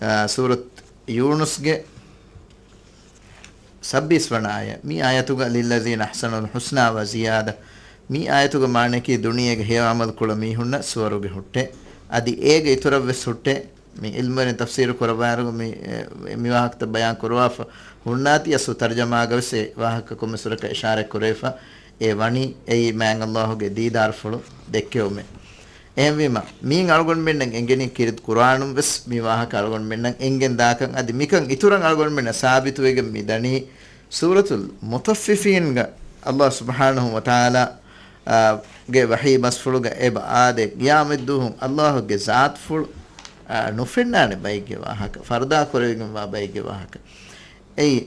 އާ، ސޫރަތު ޔޫނުސްގެ ސައްބީސް ވަނަ އާޔަތް. މި އާޔަތުގަ "لِلَّذِينَ أَحْسَنُوا الْحُسْنَى وَزِيَادَةٌ." މި އާޔަތުގަ މާނައަކީ ދުނިޔޭގެ ހެޔޮ ޢަމަލު ކުޅަ މީހުންނަށް ސުވަރުގެ ހުއްޓޭ. އަދި އޭގެ އިތުރަށްވެސް ހުއްޓޭ. މި ޢިލްމުވެރިން ތަފްސީރު ކުރައްވާއިރު މި، އެ، މި ވާހަކަތައް ބަޔާން ކުރައްވާފަ ހުންނާތީ އަސްލު ތަރްޖަމާގަވެސް އެ ވާހަކަ ކޮންމެސް ވަރަކަށް އިޝާރަތް ކުރެވިފަ އެ ވަނީ އެއީ މާތް އައްލާހުގެ ދީދާރުފުޅު ދެއްކެވުމެއް. އެހެންވީމަ، މިއިން އަޅުގަނޑުމެންނަށް އެނގެނީ ކީރިތި ޤުރުއާނުން ވެސް މި ވާހަކަ އަޅުގަނޑުމެންނަށް އެނގެން ދާކަން. އަދި މިކަން އިތުރަށް އަޅުގަނޑުމެންނަށް ސާބިތުވެގެން މި ދަނީ ސޫރަތުލް މުޠައްފިފީންގަ އައްލާހު ސުބްޙާނަހު ވަ ތަޢާލާ، އާ، ގެ ވަޙީ ބަސްފުޅުގަ އެބަ އާދޭ، ޤިޔާމަތްދުވަހު އައްލާހުގެ ޒާތުފުޅު، އާ، ނުފެންނާނެ ބައެއްގެ ވާހަކަ، ފަރުދާ ކުރެވިގެންވާ ބައެއްގެ ވާހަކަ. އެއީ،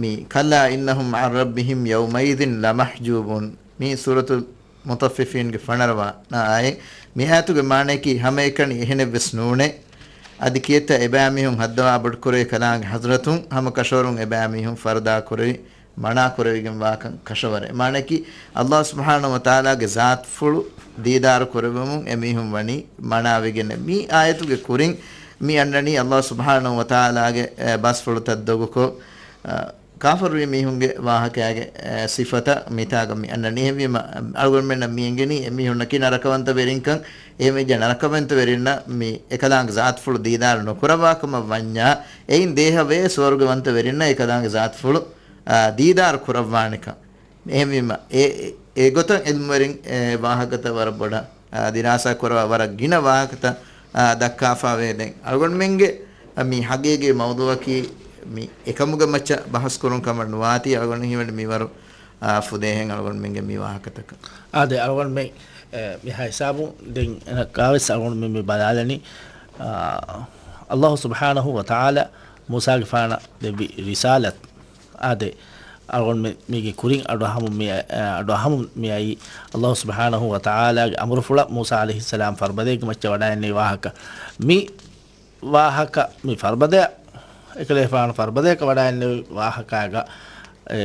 މި، "كَلَّا إِنَّهُمْ عَنْ رَبِّهِمْ يَوْمَئِذٍ لَمَحْجُوبُونَ." މި ސޫރަތުލް މުޠައްފިފީންގެ ފަނަރަވަނަ އާޔަތް. މި އާޔަތުގެ މާނައަކީ ހަމައެކަނި އެހެނެއްވެސް ނޫނޭ. އަދި ކިއެއްތަ އެބައިމީހުން ހައްދަވާ ބޮޑުކުރޭ ކަލާނގެ ޙަޟްރަތުން ހަމަ ކަށަވަރުން އެބައިމީހުން ފަރުދާ ކުރެވި، މަނާ ކުރެވިގެން ވާކަން ކަށަވަރެއް. މާނައަކީ، އައްލާހު ސުބްޙާނަހު ވަ ތަޢާލާގެ ޒާތުފުޅު ދީދާރު ކުރެވެމުން އެމީހުން ވަނީ މަނާވެގެން. މި އާޔަތުގެ ކުރިން މި އަންނަނީ އައްލާހު ސުބްޙާނަހު ވަ ތަޢާލާގެ، އެ، ބަސްފުޅުތައް ދޮގުކޮށް، އަ، ކާފަރުވި މީހުންގެ ވާހަކައިގެ، އެ، ސިފަތައް މިތާގަ މި އަންނަނީ. އެހެންވީމަ، އަޅުގަނޑުމެންނަށް މި އެނގެނީ އެމީހުންނަކީ ނަރަކަވަންތަ ވެރިންކަން. އެހެންވެއްޖެ ނަރަކަވަންތަ ވެރިންނަށް މި އެކަލާނގެ ޒާތުފުޅު ދީދާރު ނުކުރައްވާ ކަމަށް ވަންޏާ، އެއިން ދޭހަވޭ ސުވަރުގަވަންތަ ވެރިންނަށް އެކަލާނގެ ޒާތުފުޅު އާ، ދީދާރު ކުރައްވާނެކަން. އެހެންވީމަ، އެ، އެ، އެގޮތަށް އިލްމުވެރިން އެ ވާހަކަތައް ވަރަށް ބޮޑަށް، އާ، ދިރާސާ ކުރައްވާ ވަރަށް ގިނަ ވާހަކަތައް، އާ، ދައްކާފާވޭ. ދެން އަޅުގަނޑުމެންގެ، އާ، މި ހަގީގީ މައުޟޫއަކީ މި އެކަމުގެ މައްޗަށް ބަހަސް ކުރުން ކަމަށް ނުވާތީ، އަޅުގަނޑު ހީވަނީ މިވަރު، އާ، ފުދޭހެން އަޅުގަނޑުމެންގެ މި ވާހަކަތަކަށް. އާދެ، އަޅުގަނޑުމެން، އެ، މިހާ ހިސާބުން ދެން އެނަކާވެސް އަޅުގަނޑުމެން މި ބަލާލަނީ، އާ، އައްލާހު ސުބްޙާނަހު ވަ ތަޢާލާ މޫސާގެފާނަށް ދެއްވި ރިސާލަތް. އާދެ، އަޅުގަނޑުމެން މީގެ ކުރިން އަޑުއަހަމުން މި، އަ، އަޑުއަހަމުން މިއައީ، އައްލާހު ސުބްޙާނަހު ވަ ތަޢާލާގެ އަމުރުފުޅަށް މޫސާ ޢަލައިހިއްސަލާމް ފަރުބަދައިގެ މައްޗަށް ވަޑައިގެންނެވި ވާހަކަ. މި ވާހަކަ، މި ފަރުބަދަޔަށް، އެކަލޭފާނު ފަރުބަދަޔަކަށް ވަޑައިގެންނެވި ވާހަކާގަ، އެ،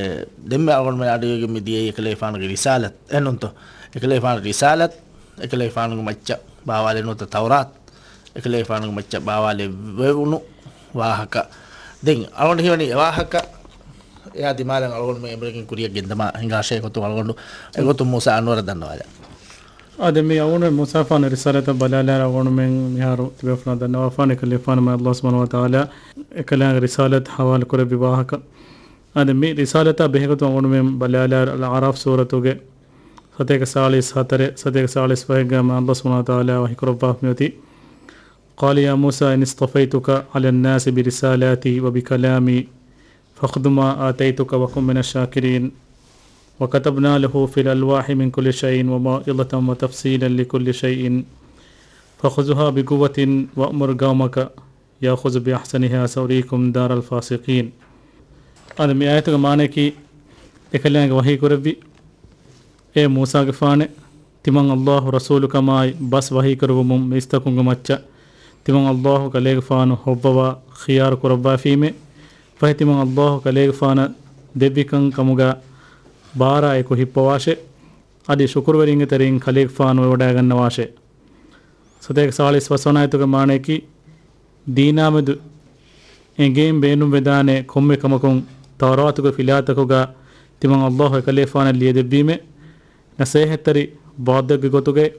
ދެންމެ އަޅުގަނޑުމެން އަޑުއިވިގެން މި ދިޔައީ އެކަލޭފާނުގެ ރިސާލަތް. އެހެންނޫންތޯ؟ އެކަލޭފާނު ރިސާލަތް، އެކަލޭފާނުގެ މައްޗަށް ބާވާލެއް ނުވަތަ ތައުރާތް، އެކަލޭފާނުގެ މައްޗަށް ބާވާލެއްވެވުނު ވާހަކަ. ދެން އަޅުގަނޑު ހީވަނީ އެ ވާހަކަ އެއާ ދިމާލަށް އަޅުގަނޑުމެން އެނބުރެގެން ކުރިއަށް ގެންދަމާ ހިނގާށޭ ގޮތުން އަޅުގަނޑު އެގޮތުން މޫސާ އަންވަރަށް ދަންނަވާލަ. އާދެ، މި އަޅުގަނޑު މޫސާފާނު ރިސާލަތަށް ބަލާލާ އަޅުގަނޑުމެން މިހާރު ތިބޭފުޅުންނަށް ދަންނަވާފާނެ ކަލޭފާނު މާތް އައްލާހު ސުބްޙާނަހު ވަ ތަޢާލާ އެކަލާނގެ ރިސާލަތް ޙަވާލު ކުރެއްވި ވާހަކަ. އާދެ، މި ރިސާލަތާ ބެހޭގޮތުން އަޅުގަނޑުމެން ބަލާލާ އަލްއަޢްރާފް ސޫރަތުގެ ސަތޭކަ ސާޅީސް ހަތަރެއް، ސަތޭކަ ސާޅީސް ފަހެއްގަ މާތް އައްލާހު ސުބްޙާނަހު ވަ ތަޢާލާ ވަޙީ ކުރައްވާފަ މިއޮތީ، قال يا موسى إني اصطفيتك على الناس برسالاتي وبكلامي فخذ ما آتيتك وكن من الشاكرين. وكتبنا له في الألواح من كل شيء وموعظة وتفصيلا لكل شيء فخذها بقوة وأمر قومك يأخذوا بأحسنها سأريكم دار الفاسقين. އަދި މި އާޔަތުގެ މާނަޔަކީ، އެކަލާނގެ ވަޙީ ކުރެއްވި، އޭ މޫސާގެފާނެ، ތިމަން އައްލާހު ރަސޫލުކަމާއި ބަސް ވަޙީކުރެއްވުމުން މީސްތަކުންގެ މައްޗަށް ތިމަން އައްލާހު ކަލޭގެފާނު ހޮއްވަވާ ޚިޔާރު ކުރައްވާފީމޭ، ފަހެ ތިމަން އައްލާހު ކަލޭގެފާނަށް ދެއްވިކަން ކަމުގަ ބާރާ އެކު ހިއްޕަވާށޭ. އަދި ޝުކުރުވެރިންގެ ތެރެއިން ކަލޭގެފާނު ވެވަޑައިގަންނަވާށޭ. ސަތޭކަ ސާޅީސް ފަސްވަނަ އާޔަތުގެ މާނަޔަކީ، ދީނާމެދު އެނގޭން ބޭނުންވެދާނެ ކޮންމެ ކަމަކުން ތައުރާތުގެ ފިލާތަކުގަ ތިމަން އައްލާހު އެކަލޭފާނަށް ލިޔެދެއްވީމެ، ނަސޭހަތްތެރި ވާދައެއްގެ ގޮތުގައި،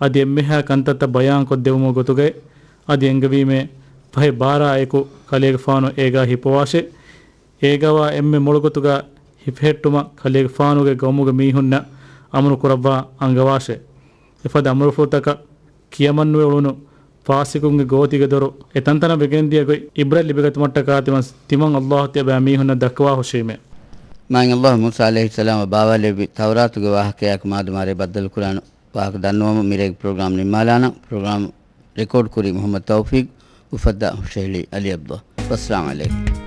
އަދި އެންމެހާ ކަންތައްތައް ބަޔާންކޮށްދެވުމުގެ ގޮތުގައި، އަދި އެންގެވީމެ، ފަހެ ބާރާ އެކު ކަލޭގެފާނު އޭގާ ހިއްޕަވާށޭ. އޭގަވާ އެންމެ މޮޅު ގޮތުގަ ހިފެހެއްޓުމަށް ކަލޭގެފާނުގެ ގައުމުގެ މީހުންނަށް އަމުރު ކުރައްވާ އަންގަވާށޭ. އެފަދަ އަމުރުފުޅުތަކަށް ކިޔަމަންނުވެ އުޅުނު ފާސިޤުންގެ ގޯތިގެ ދޮރު އެ ތަންތަނަށް ވެގެންދިޔަ ގޮތް ޢިބްރަތް ލިބިގަތުމަށްޓަކާ ތިމަން، ތިމަން އައްލާހު ތިޔަބައިމީހުންނަށް ދައްކަވާހުށީމޭ. މާތް އައްލާހު މޫސާ ޢަލައިހިއްސަލާމަށް ބާވާލެއްވި ތައުރާތުގެ ވާހަކަޔާއެކު މާދަމާ ރޭ ބައްދަލުކުރާނަން ވާހަކަ ދަންނަވަމުން މިރޭގެ ޕްރޮގްރާމް ނިންމާލާނަން. ޕްރޮގްރާމް ރެކޯޑް ކުރީ މުޙައްމަދު ތައުފީޤް، އުފައްދާ ހުށަހެޅީ ޢަލީ ޢަބްދުﷲ. ވައްސަލާމް ޢަލައިކުމް.